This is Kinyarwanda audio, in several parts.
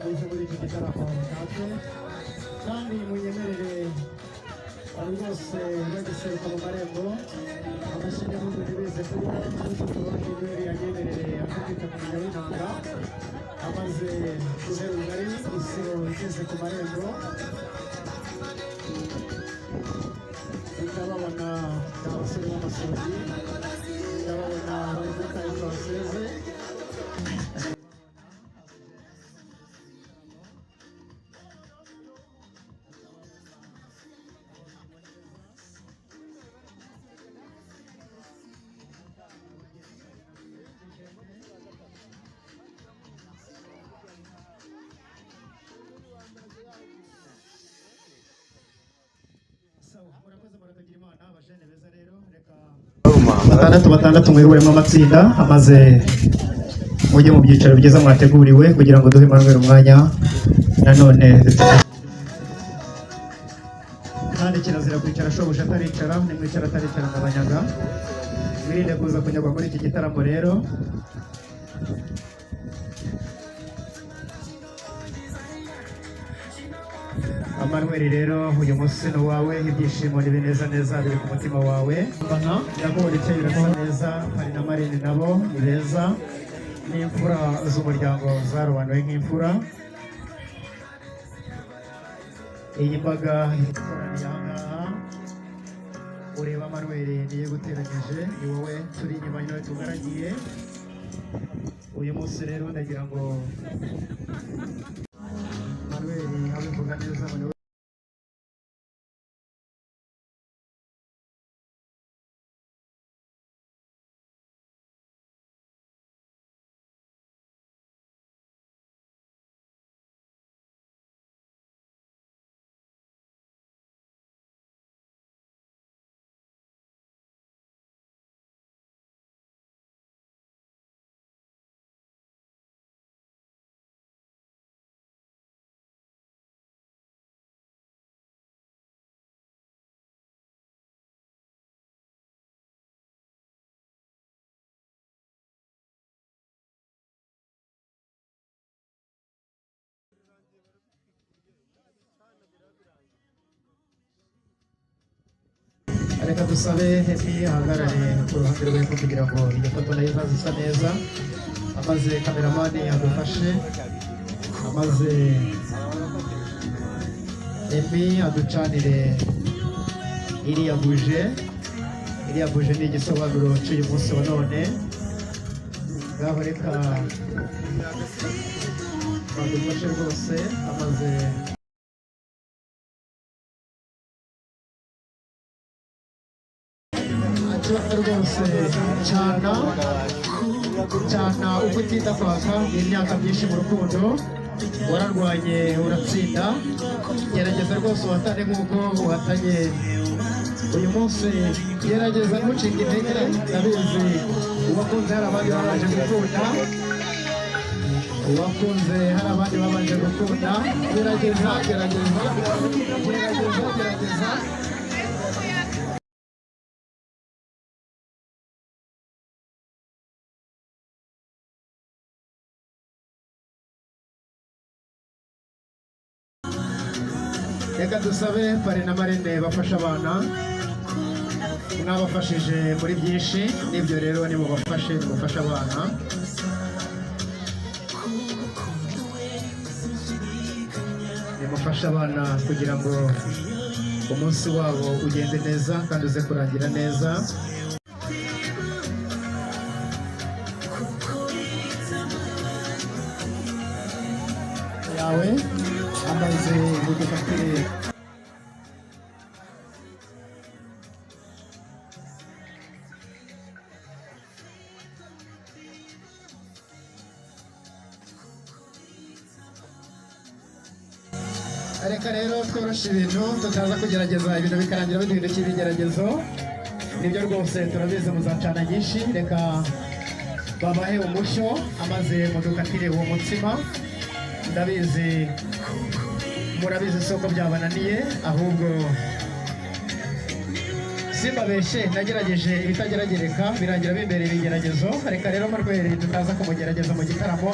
Muze muri iki gitaramo natwe kandi munyemerere. Abo bose bagiseruka mu marembo, amashyi n'ibihugu ntibize kubura. Emmanuel yanyemerere akubita ku mujya w'intanga, amaze guhera ubugari isibo igeze ku marembo. Ndababona, ni abasore b'amasogi, ndababona bari muri taille française. Sawa, murakoze, murakagira Imana, abajene beza. Rero reka batandatu batandatu mwiburemo amatsinda, amaze mujye mu byicaro byiza mwateguriwe kugira ngo duhe Emmanuel umwanya nanone. Kandi kirazira kwicara shobuja ataricara. Nimwicara ataricara ndabanyaga. Mwirinde kuza kunyagwa muri iki gitaramo rero. Emmanuel, rero uyu munsi ni uwawe, ibyishimo n'ibinezaneza biri ku mutima wawe. Ndakubona icyo birasa neza. Hari na marraine, nabo ni beza, n'imfura z'umuryango zarobanuwe nk'imfura. Iyi mbaga ikoraniye aha ngaha ureba, Emmanuel, niyo guteranyije, ni wowe turi inyuma, niwe tugaragiye uyu munsi. Rero ndagira ngo Emmanuel abivuga neza ngo reka dusabe Happy ahagarare ku ruhande rw'epfo kugira ngo iyo foto nayo izaze isa neza, amaze cameraman adufashe, amaze Emi aducanire iriya buje. Iriya buje ni igisobanuro cy'uyu munsi wa none. Ngaho reka badufashe rwose, amaze rwose cana cana uko utinda kwaka. Ni imyaka myinshi mu rukundo, wararwanye uratsinda. Gerageza rwose uhatane nk'uko uhatanye uyu munsi, gerageza ntucike intege. Ndabizi uwakunze hari abandi babanje gukunda, uwakunze hari abandi babanje gukunda. Gerageza, gerageza, gerageza, gerageza. Reka dusabe parrain na marraine bafasha abana. Mwabafashije muri byinshi, n'ibyo rero nimubafashe, nimufashe abana. Nimufashe abana kugira ngo umunsi wabo ugende neza kandi uze kurangira neza. Yawe amaze gudufatire. Reka rero tworoshe ibintu, tutaza kugerageza ibintu bikarangira biduhindukiye ibigeragezo. Nibyo rwose, turabizi muzacana nyinshi. Reka babahe umushyo amaze mudukatire uwo mutsima. Ndabizi murabizi, isoko byabananiye, ahubwo simbabeshye, nagerageje ibitageragereka birangira bimbereye ibigeragezo. Reka rero mu rweri tutaza kumugerageza mu gitaramo.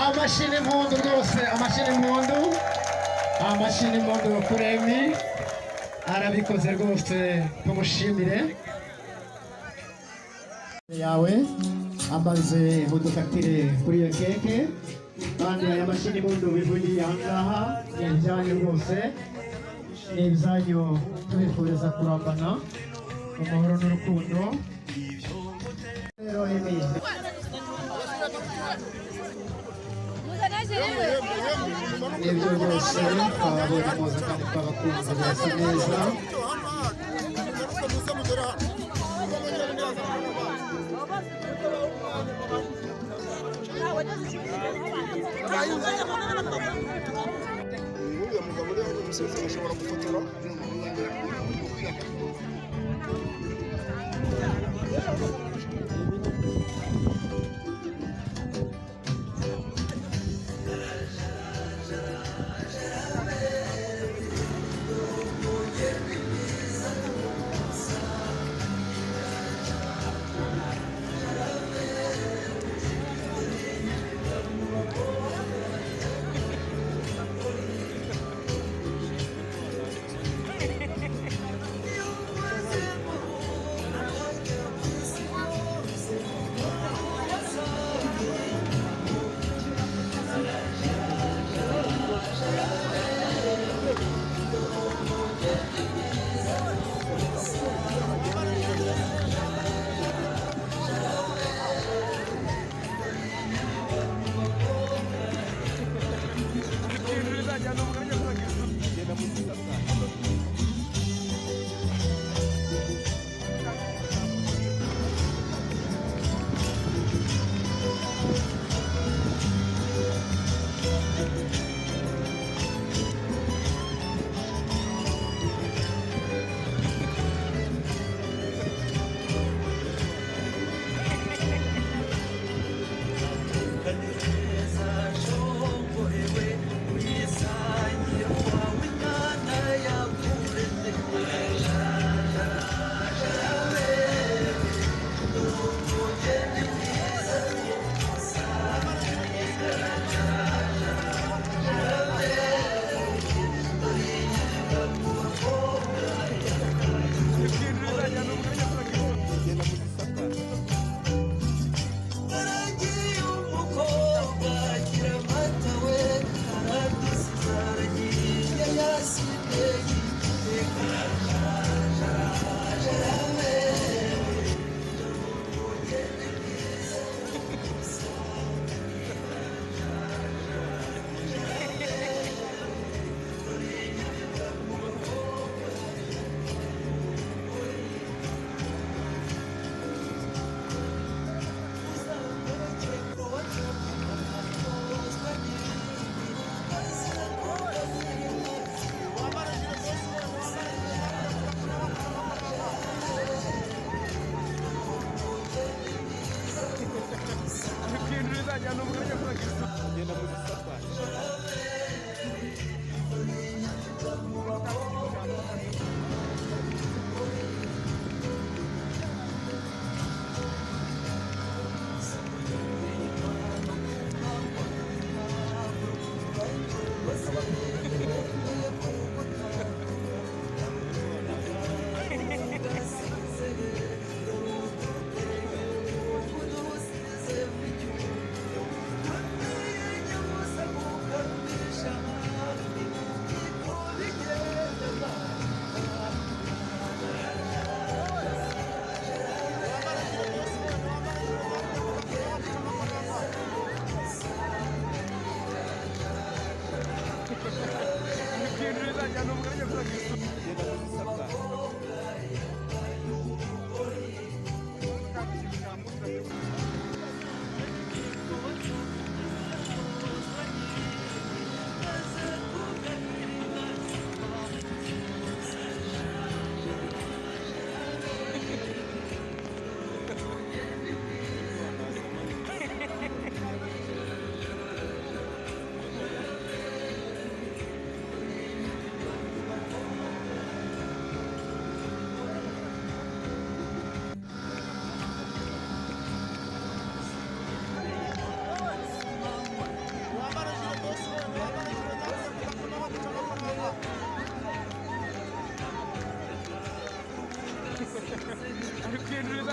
Amashyi n'impundu rwose, amashyi n'impundu, amashyi n'impundu kuri Emmy, arabikoze rwose, tumushimire. Yawe amaze udukatire kuri iyo keke, kandi aya mashyi n'impundu bivugiye aha ngaha ni ibyanyu rwose, ni ibyanyu. Tubifuriza kurambana mu mahoro n'urukundo. Rero Emmy, nibyo rwose, twababonye muza kandi twabakunze, birasa neza. Uriya mugabo uri hano umusozi ashobora gufotora.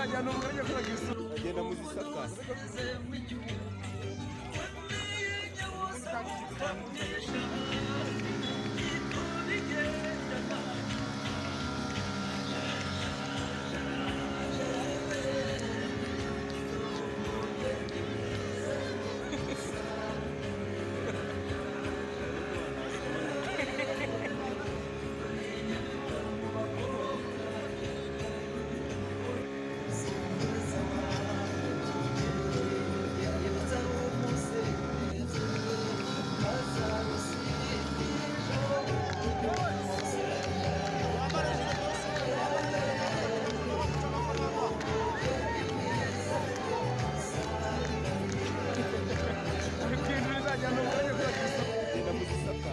Agenda mu zisaka. Agenda mu zisaka.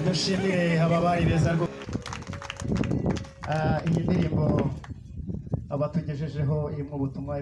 Dushimire aba bari beza rwose. Iyi ndirimbo abatugejejeho irimo ubutumwa.